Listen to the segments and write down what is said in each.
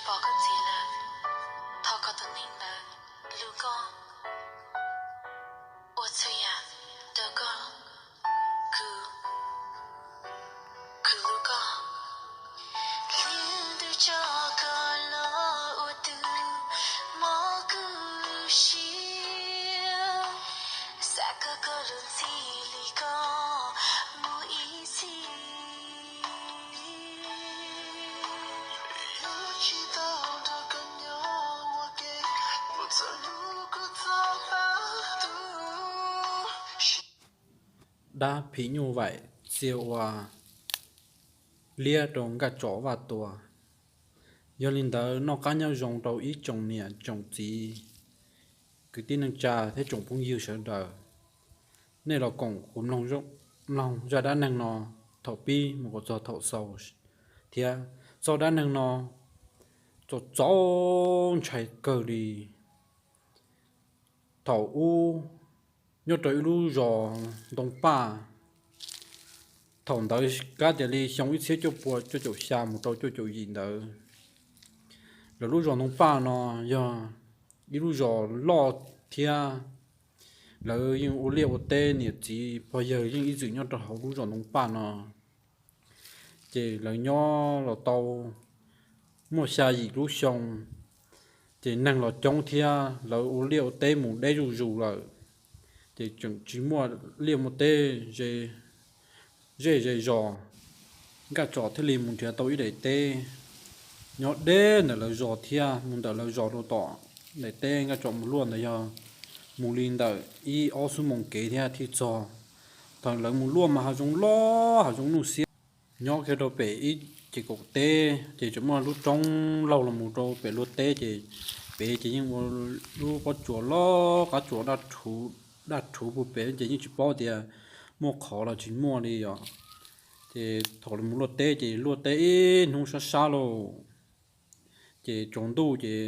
Pom koj txiv lawm, thov kom tus neeg ntawd hlub koj, ua txhua yam rau koj, khwv, khwv hlub koj. Hlub twb tso koj los ua tus mob kuv siab, xav koj koj lub ntxhi li koj mus ib txhis. Dab phim nyuj vaim txia ua liab rau Nkaj Tsom Vaj Tuam. Yog li ntawd noj qab nyob zoo rau ib tsoom niam tsoom txiv, kwv tij neej tsa thiab tsoom phooj ywg sawv daws. Nej los koom kuv mloog zaj dab neeg no thaum pib mus kom txog thaum xaus thiab. Txoj dab neeg no txaus txaus ntshai kawg li. Thaum ub nyob rau ib lub zos Ntoo Paj, thaum ntawd kav tias li xyoo ib txhiab cuaj pua cuaj caum xya mus rau cuaj caum yim ntawd. Lawv lub zos Ntoo Paj no yog ib lub zos loj thiab lawv yeej ua liaj ua teb, niam txiv pog yawg yeej ib txwm nyob rau hauv lub zos Ntoo Paj no. Ces lawv nyob los tau muaj xya yim lub xyoo, ces neeg los coob thiab lawv ua liaj ua teb mus deb zuj zus lawm, ces tseem tsis muaj liaj muaj teb zej zej zos. Nkaj Tsom thiaj li mus nrhiav tau ib daim teb nyob deb ntawm lawv zos thiab, mus ntawm lawv zos rau tom daim teb Nkaj Tsom mus luaj ntawd yog mus li ntawm ib ob xuab moos kev thiab thiaj txog. Thaum lawv mus luaj mas hav zoov loj hav zoov nuj xiab. Nyob kiag rau pem ib ces kaum teb ces tseem muaj lub roob laug los mus rau pem luag teb ces pem ces yeej ua lub pob tsuas loj, qab tsuas daj rhuv puag pem ces yeej tsis paub tias muaj qhov los tsis muaj li os. Ces thaum lawv mus luaj teb ces luaj teb ib hnub sab sab lauj, ces tsaus ntuj ces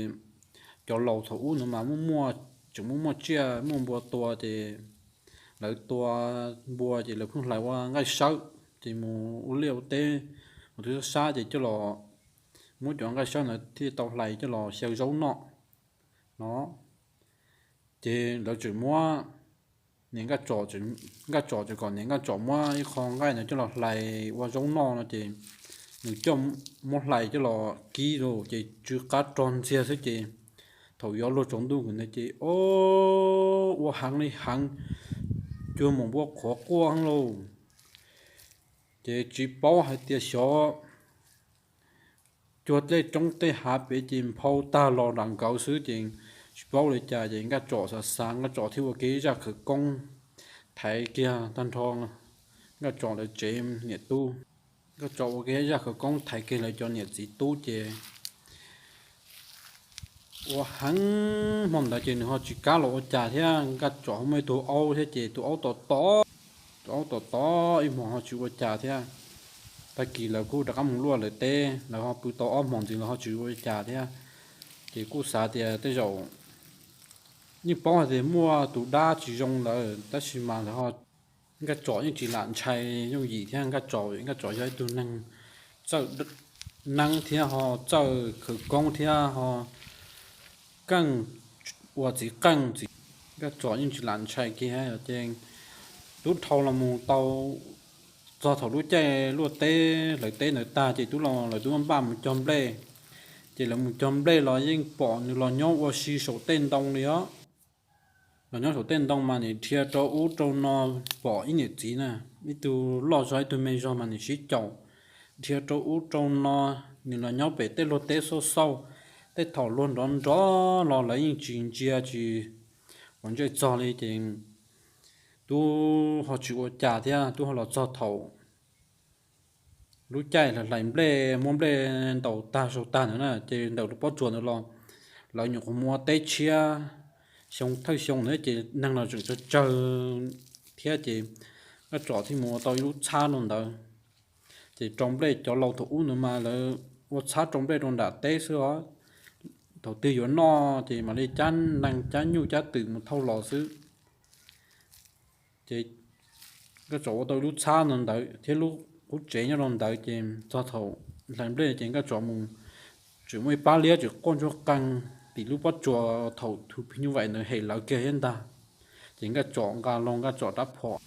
cov laus thaum ub no mas muaj muaj, tseem muaj muaj tsiaj muaj npua tua ces lawv tua npua ces lawv pheej hlais ua nqaij sawb ces mus ua liaj ua teb, mus twg sab sab ces coj los muab cov nqaij sawb ntawd thiaj tau hlais coj los xyaw zaub noj no. Ces lawv tseem muab niam Nkaj Tsom, Nkaj Tsom tseem kom niam Nkaj Tsom muab ib qho nqaij ntawd coj los hlais ua zaub noj no ces nws coj muab hlais coj los kib lauj ces tsw qab rog ntxiag xwb ces thaum yuav luag tsaus ntuj ntawd ces o, ua heev li heev, cuag mus npua qhuav quaj heev lauj. Ces tsis paub hais tias xyov cuag tej roob tej hav pem ces nphau tag los nram nkaus xwb ces tsis paub li cas ces Nkaj Tsom xav xav Nkaj Tsom thiaj ua kiag zaj khawv koob thaiv kiag tag nrho Nkaj Tsom lawv tsev niam tub. Nkaj Tsom ua kiag zaj khawv koob thaiv kiag lawv cov niam txiv tub ces ua heev hmo ntawd ces nws ho tsis kam los ua cas thiab. Nkaj Tsom ho muaj ib tug aub thiab ces tus aub tom tom, tus aub tom tom ib hmos ho tsis ua cas thiab. Tag kis lawv kuj rov qab mus luaj lawv teb, lawv ho pw tau ob hmos ntxiv los ho tsis ua cas thiab. Ces kuj xav tias tej zaum yeej paub hais tias muaj tus dab tsis zoo ntawd tab sis mas lawv ho, Nkaj Tsom yeej tsis lam ntshai yooj yim thiab. Nkaj Tsom, Nkaj Tsom yog ib tug neeg txawj neeb thiab ho txawj khawv koob thiab ho keej, ua txiv qeej txiv. Nkaj Tsom yeej tsis lam ntshai kiag ces tub dhau los mus tau txog thaum lub caij luaj teb hlawv teb ntawd tag ces tub los lawv tub npaj mus cog nplej. Ces lawv mus cog nplej los yeej pom nws los nyob ua si saum tej ntoo li os. Los nyob saum tej ntoo mas nim dhia rau ub rau no, pom ib niam txiv na, ib tug loj zog ib tug me zog mas nim sib caum dhia rau ub rau no. Nws los nyob pem tej luag teb xauj xauj, tej thaum luag nrov nrov los lawv yeej tsis ntsia tsis ua ntsej txog li ces tub ho tsis ua cas thiab. Tub ho los txog thaum lub caij hlais nplej muab nplej ntaus tag sau tag ntawd na ces ntawm lub pob tsuas ntawd los lawv nyuam qhuav mus ua teb tshiab xyoo thawj xyoo ntawd ces neeg los tseem tsawg tsawg thiab ces Nkaj Tsom thiaj mus ua tau ib lub txhab rau ntawd. Ces rau nplej cov laus thaum ub ntawd mas lawv ua txhab rau nplej rau nram teb xwb os. Thaum twg yuav noj ces mam li cab nees cab nyuj cab twm mus thauj los xwb. Ces Nkaj Tsom ua tau ib lub txhab no ntawd thiab lub qub tsev nyob rau ntawd ces txog thaum hlais nplej ces Nkaj Tsom mus tseem muaj ib pab liab tseem quaj ntsuag qees tim lub pob tsuas thaum tus phim nyuj vaim ntawd hem lawv kiag thiab ntag. Ces Nkaj Tsom nqa los Nkaj Tsom rab phom.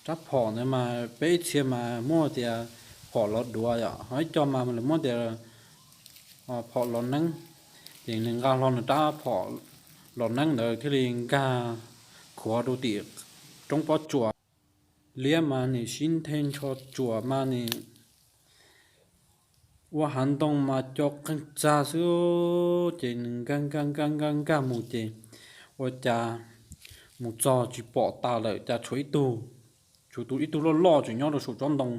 Rab phom ntawd mas peb txhia mas muab tias phom los duav yom, ho ib co mas lawv muab tias phom los neeb. Ces nws nqa hlo nws rab phom los neeb ntawd thiaj li nkag khuav rau tim roob pob tsuas. Liab mas nim sib nthe ntsho tsuas mas nim ua hav ntoo mas co qeeg txag xwb. Ces nws nkag nkag nkag nkag nkag mus ces ua cas mus txog tsis pom tas lawm, cas tshuav ib tug, tshuav tus ib tug loj loj tseem nyob rau saum tsob ntoo.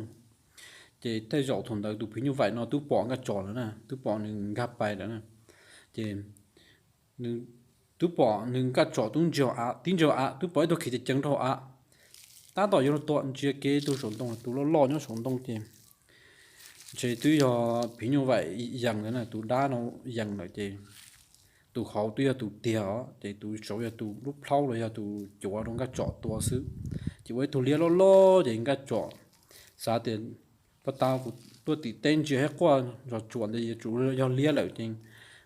Ces tej zaum thaum ntawd tus phim nyuj vaim no twb pom Nkaj Tsom lawm na, twb pom nws nkag pais lawm na. Ces twb pom nws Nkaj Tsom twb ntsia av, tib ntsia av twb pom ib tug khiav ceev ceev rau av, tab tom yuav los tua ntsia kev tus saum ntoo, tus loj loj nyob saum ntoo ces ntshe twb yog phim nyuj vaim yees lawm na, tus dab no yees lawm ces tus hauv twb yog tus tiag os, ces tus saud yog tus lub plhaub los yog tus cuav rau Nkaj Tsom tua xwb. Ces ua ib tug liab loj loj ces Nkaj Tsom xav tias, Pab tau kuv tuaj tim teb ntsia thiab quaj zog tsuas ntawd yuav tsum yog liab lawm. Ces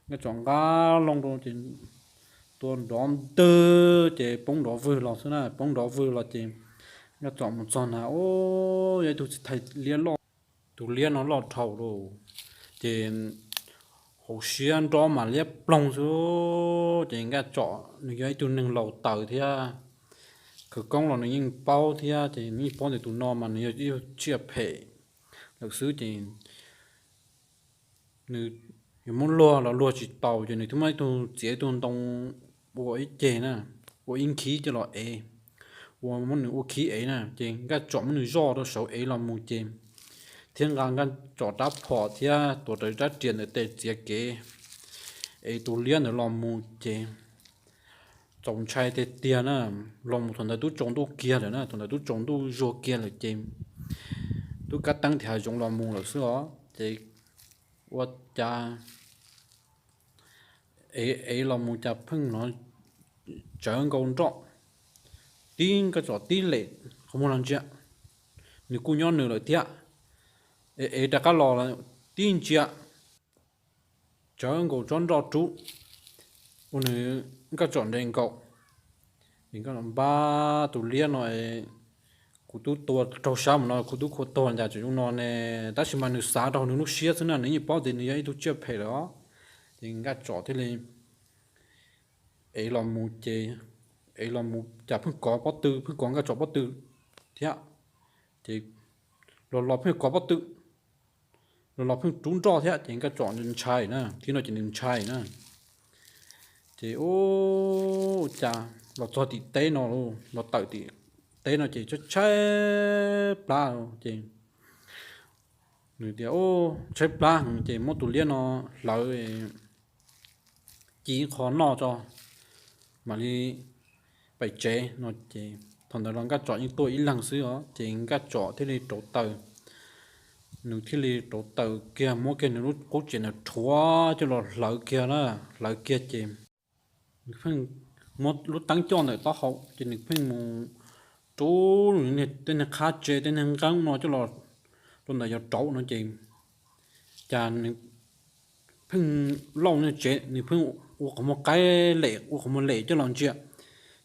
Nkaj Tsom nqa loo rau ces tua nrov ntwg ces poob nrov vwg los xwb na, poob nrov vwg los ces Nkaj Tsom mus txog na, o, yog ib tug txiv thais liab loj, tus liab no loj dhau lawm. Ces hauv siab nrov mas liab ploog xwb. Ces Nkaj Tsom nws yog ib tug neeg laus taws thiab, khawv koob los nws yeej paub thiab, ces nws yeej paub tias tus no mas nws yog ib tug tsiaj phem lawm xwb ces nws yuav muab luag los luag tsis tau, ces nws thiaj muab ib tug txiav ib tug ntoo ua ib ceg na, ua ib nkhib coj los ev, ua muab nws ua khib ev na. Ces Nkaj Tsom muab nws zoj rau saud ev los mus ces thiab nqa Nkaj Tsom rab phom thiab tuav rawv rab riam ntawm tes txiav kev ev tus liab ntawd los mus ces txaus ntshai tiag tiag na. Los mus thaum ntawd twb tsaus ntuj kiag lawm na, thaum ntawd twb tsaus ntuj zuag kiag lawm ces twb kab teeb thiab hav zoov los mus lawm xwb os. Ces ua cas ev ev los mus cas pheej hnov tsawv nkaus nroj, tib Nkaj Tsom tib lem qhov muag los ntsia, nws kuj nyob nws lawm thiab. Ev ev rov qab los tib ntsia, tsawv nkaus tsob nroj rub ua nws Nkaj Tsom nres nkaus. Npab tus liab no kuv twb tua raug sab mus no kuv twb khuav tuag cas tseem zoo no ne. Tab sis mas nws xav rau nws lub siab xwb na, nws yeej paub tias nws yog ib tug tsiaj phem lawm os. Ces Nkaj Tsom thiaj li ev los mus ces ev los mus cas pheej kov pob tw, pheej kov Nkaj Tsom pob tw thiab. Ces los los pheej kov pob tw, los los pheej rub nroj thiab ces Nkaj Tsom ntshai na, thaum no ces nws ntshai na. Ces ua cas los txog tim teb no, los tawm tim teb no ces tshaib tshaib plab ces nws tias tshaib plab ces muab tus liab no hlawv ci ib qho noj tso mam li pais tsev no ces thaum ntawd los Nkaj Tsom yeej tuaj ib leeg xwb os, ces Nkaj Tsom thiaj li rauv taws, nws thiaj li rauv taws kiag muab kiag nws lub qub tsev ntawd rhuav coj los hlawv kiag na, hlawv kiag ces nws pheej muab lub teeb coj ntawm taub hau ces nws pheej mus rub tej niag qhab tse tej niag nqeeb no coj los rau ntawm yov rauv no ces cas nws pheej lauj niag tsev, nws pheej ua qhov muag qaib lem ua qhov muag lem coj los ntsia,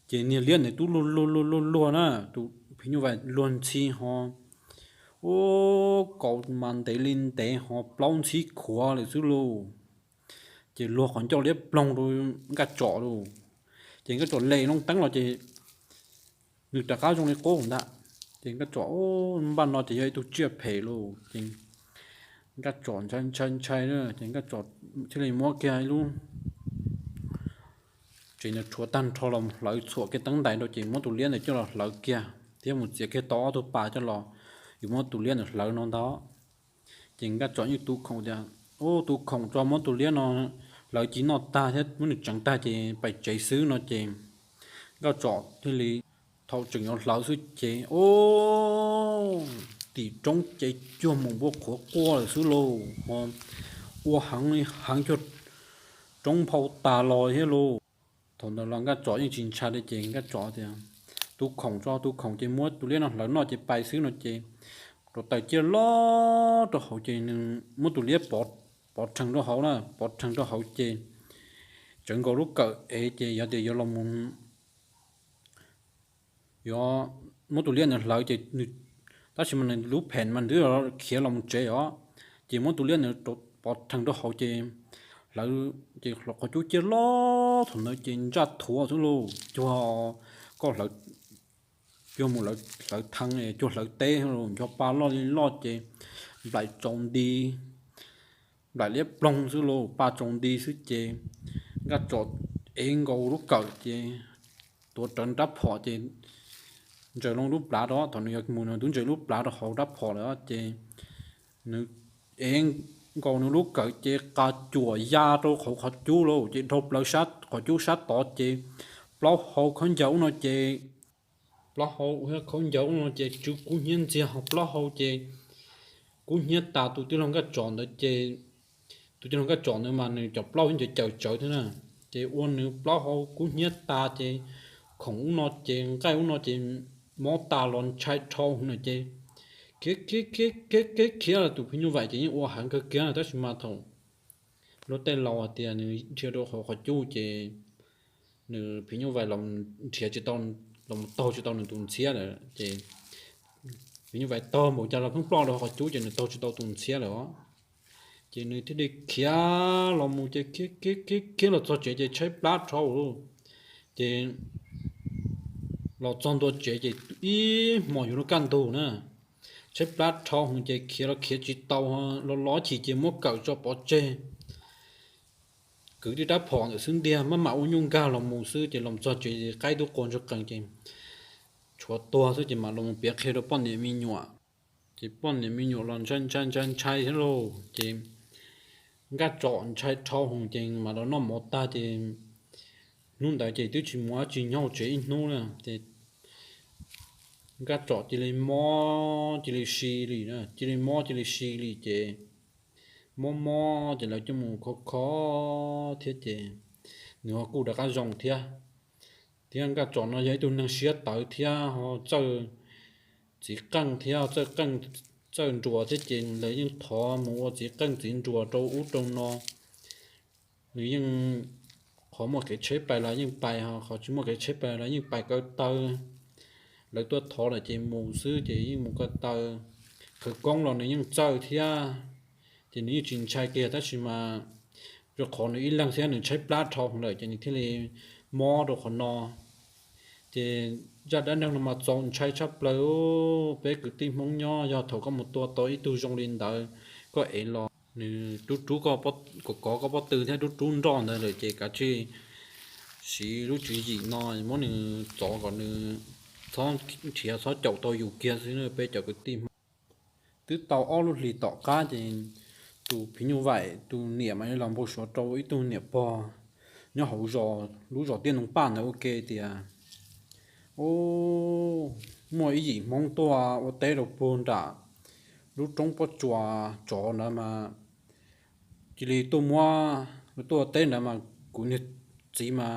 ces niag liab ntawd twb luag luag luag luag luag na, tus phim nyuj vais luag ntxhi ho ua kaus mas ntev li ntev ho plaub ntxhib khuav lawm xwb lauj. Ces luag qhov ncauj liab ploog rau Nkaj Tsom lauj. Ces Nkaj Tsom lem loo teeb los ces nws rov qab zoo li qub ntag. Ces Nkaj Tsom, npaj no ces yog ib tug tsiaj phem lauj. Ces Nkaj Tsom ntshai ntshai ntshai na, ces Nkaj Tsom thiaj li muab kiag ib lub tsev ntawd rhuav tag nrho los hlawv txhuam kiag teeb ntais rau ces muab tus liab ntawd coj los hlawv kiag thiab mus txiav kiag tau ob tug pas coj los yuav muab tus liab ntawd hlawv no ntag. Ces Nkaj Tsom yeej tu khoom tias, ub, tu khoom tso muab tus liab no hlawv ci noj tag thiab muab nws tseev tag ces pais tsev xwb no ces Nkaj Tsom thiaj li thaum tseem yuav hlawv xwb ces ub, tim roob ces cuag mus npua qhuav quaj lawm xwb lauj, ho ua heev li heev cuag roob nphau tas los thiab lauj. Thaum ntawd los Nkaj Tsom yeej tsis ntshai li ces Nkaj Tsom tias, tu khoom tso, tu khoom ces muab tus liab no hlawv noj ces pais xwb no ces rauv taws ciaj loj rau hauv ces nws muab tus liab pov pov rhees rau hauv na, pov rhees rau hauv ces tsawv nkaus lub kawm ev ces yog tias yuav los mus yuav muab tus liab ntawd hlawv ces, tab sis mas nws lub phem mas nws twb khiav los mus tsev os, ces muab tus liab ntawd pov rhees rau hauv ces hlawv, ces qhov cub ciaj loj thaum ntawd ces ntsaj thuav xwb lauj, cuag koj hlawv, cuag mus hlawv thee, cuag hlawv teb, nco pa loj li loj ces nplaim tsaus nti, nplaim liab ploog xwb lauj, pa tsaus nti xwb ces Nkaj Tsom ev nkaus lub kawm ces tuav rawv rab phom ces ntsaws loo lub plhav rau, thaum nws yuav mus nws twb ntsaws lub plhav rau hauv rab phom lawm ces nws ev nkaus nws lub kawm ces qa cuam ya rau qhov, qhov cub lauj, ces dhau plaws qhov cub sab tod ces plaub hau khaub ncaws ub no ces, plaub hau khaub ncaws ub no ces tsw kub hnyiab ntxiag, ho plaub hau ces kub hnyiab tas. Tus tij laug Nkaj Tsom ntawd ces, tus tij laug Nkaj Tsom ntawd mas nws cov plaub yeej cawm cawm tsawv thiab na, ces ua nws plaub hau kub hnyiab tas ces khoom ub no ces nqaij ub no ces mob tas los ntshai dhau hwv na ces khiav khiav khiav khiav khiav khiav los tus phim nyuj vaim ces yeej ua heev kawg kiag na, tab sis mas thaum luag tej laus hais tias nws dhia rau qhov, qhov cub ces nws phim nyuj vaim los nrhiav tsis tau, los taug tsis tau nws tus ntxhiab lawm ces phim nyuj vaim taug npaum cas los pheej ploj rau qhov cub ces nws taug tsis tau tus ntxhiab lawm os. Ces nws thiaj li khiav los mus ces khiav khiav khiav khiav los txog tsev ces tshaib plab dhau lawm. Ces los txog ntua tsev ces ib hmos yuav luag kaj ntug na, tshaib plab dhau hwv ces khiav los khiav tsis tau, los los chim ces muab kawm tso pov tseg, kwv tib rab phom ntawm xwb ntiag, maj mam ua nyuj nkag los mus xwb ces los txog tsev qaib tub qua ntsuag qees ces tshuav tuag xwb ces mam los mus piav qhia rau poj niam me nyuam. Ces poj niam me nyuam los ntshai ntshai ntshai ntshai thiab lauj ces Nkaj Tsom ntshai dhau hwv ces mam los noj mov tag ces hnub ntawd ces twb tsis mus dab tsi, nyob hauv tsev ib hnub na ces Nkaj Tsom cia li mob cia li si li, cia li mob cia li si li ces mob mob ces lawv coj mus kho kho thiab ces nws ho kuj rov qab zoo thiab. Thiab Nkaj Tsom no yog ib tug neeg siab tawv thiab ho txawj txiv qeej thiab txawj qeej txawj nruas thiab ces lawv yeej thov mus ua txiv qeej txiv nruas rau ub rau no. Nws yeej, qhov muaj kev tsheb pais los yeej pais, ho qhov tsis muaj kev tsheb pais los yeej pais kaw taw. Lawv tuaj thov lawm ces mus xwb ces yeej mus kaw taw. Khawv koob los nws yeej txawj thiab, ces nws yeej tsis ntshai kiag tab sis mas rau qhov nws ib leeg thiab nws tshaib plab dhau lawm ces nws thiaj li mob rau qhov no. Ces zaj dab neeg no mas txaus ntshai tshaj plaws. Peb kwv tij Hmoob nyob yog thaum koj mus tua tau ib tug zoo li ntawd, koj ev los nws rub rub koj, kov kov koj pob tw thiab rub rub nroj ntawd lawm ces kav tsij siv lub tswv yim no muab nws txov kom nws txhob nrhiav txhob caum tau yus kiag xwb peb cov kwv tij Hmoob. Twb tau ob lub hlis tom qab ces tus phim nyuj vaim tus niam mas los npau suav rau ib tug niam pog nyob hauv zos, lub zos Tiaj Ntoo Paj ntawd ua ke tias, u, muaj ib yim Hmoob tuaj ua teb rau puag nram lub roob pob tsuas tsov ntawd mas cia li tuaj muab, tuaj ua teb ntawd mas kuv niag txiv mas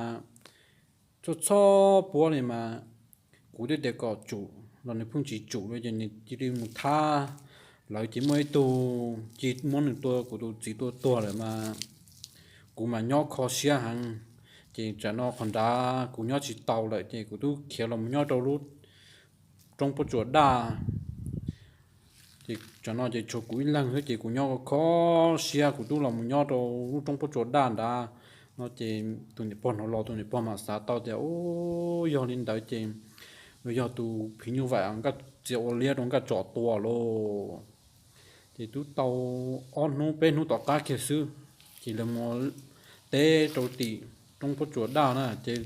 txhob txhob puab li mas kuv twb tias kom tsum los nws pheej tsis tsum li ces nws cia li mus thab lawv ces muaj ib tug cia muab nws tua, kuv tus txiv tua tuag lawm mas kuv mas nyob kho siab heev. Ces tsam no qhov nrad kuv nyob tsis tau lawm ces kuv twb khiav los nyob rau lub roob pob tsuas daj. Ces tsam no ces tshuav kuv ib leeg xwb ces kuv nyob kho siab, kuv twb los mus nyob rau lub roob pob tsuas daj nrad no ces tus niam pog hnov los tus niam pog mam xav tau tias, u, yog li ntawd ces yog tus phim nyuj vaim Nkaj Tsom ua liab rau Nkaj Tsom tua lauj. Ces twb tau ob hnub peb hnub tom qab kiag xwb ces lawv mus teb rau tim roob pob tsuas daj na ces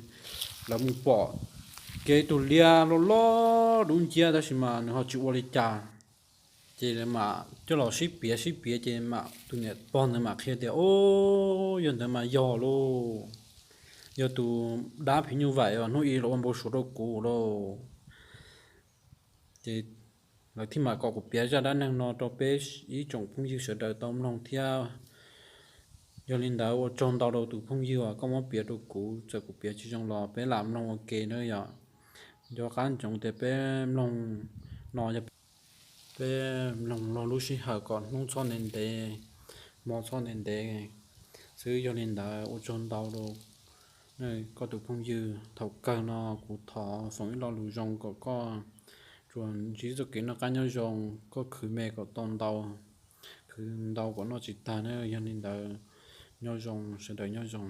lawv mus pom kiag ib tug liab loj loj dub nciab tab sis mas nws ho tsis ua li cas. Ces lawv mam coj los sib piav sib piav ces mam tus niam pog ntawd mam qhia tias, u, yog ntawd mas yog lauj, yog tus dab phim nyuj vaim uas hnub i los ua npau suav rau kuv lauj. Ces lawv thiaj mam kom kuv piav zaj dab neeg no rau peb ib tsoom phooj ywg sawv daws tau mloog thiab. Yog li ntawd ua tsaug ntau rau tus phooj ywg uas koj muab piav rau kuv, txawm kuv piav tsis zoo los peb lam mloog ua ke na yom. Nco qab ntsoov tias peb mloog no yog peb mloog laug lub sij hawm kom hnub txhob ntev ntev, Hmo txhob ntev ntev xwb. Yog li ntawd ua tsaug ntau rau koj tus phooj ywg. Thaum kawg no kuv thov foom ib lo lus zoo kom koj tsuas ntsib txoj kev noj qab nyob zoo, koj khwv me kom tau ntau, khwv ntau kom noj tsis tag na. Yog li ntawd nyob zoo, sawv daws nyob zoo.